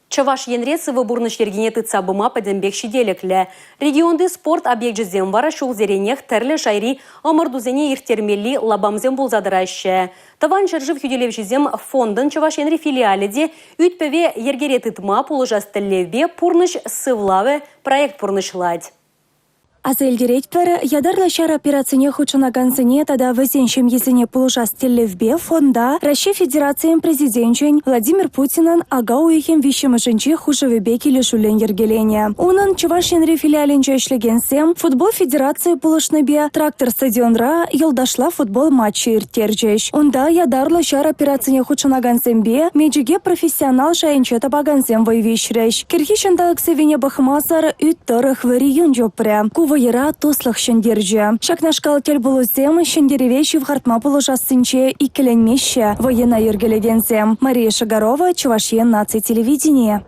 Чӑваш Енре сывӑ пурнӑҫ йӗркине тытса пыма пӗтӗмпех ҫителӗклӗ. Регионти спорт объекчӗсем вара ҫулсеренех тӗрлӗ шайри ӑмӑртусене ирттермелли лапамсем пулса тӑраҫҫӗ. Тӑван ҫӗршыв хӳтӗлевҫисем фондӑн Чӑваш Енри филиалӗ те ӳт-пӗве йӗркере тытма пулӑшас тӗллевпе «Пурнӑҫ сывлавӗ» проект пурнӑҫлать. Аса илтеретпӗр, ятарлӑ ҫар операцине хутшӑнакансене тата вӗсен ҫемйисене пулӑшас тӗллевпе фонда Раҫҫей Федерацийӗн Президенчӗн Владимир Путинӑн ака уйӑхӗн виҫҫӗмӗшӗнчи хушӑвӗпе килӗшӳллӗн йӗркеленӗ. Унӑн Чӑваш Енри филиалӗнче ӗҫлекенсем футбол федерацийӗ пулӑшнипе Трактор стадионра юлташла футбол матчӗ ирттерчӗҫ. Унта ятарлӑ ҫар операцине хутшӑнакансемпе мечӗке профессионал шайӗнче тапакансем вӑй виҫрӗҫ. Кӗрхи ҫанталӑк сиввине пӑхмасӑр ӳт тӑрӑх вӗри юн чупрӗ. Ку вӑйӑра туслӑх ҫӗнтерчӗ. Ҫакнашкал тӗлпулусем ҫӗнтерӗве ҫывхартма пулӑшассинче иккӗленмеҫҫӗ вӑйӑна йӗркелекенсем. Мария Шагарова, Чӑваш Ен наци телевиденийӗ.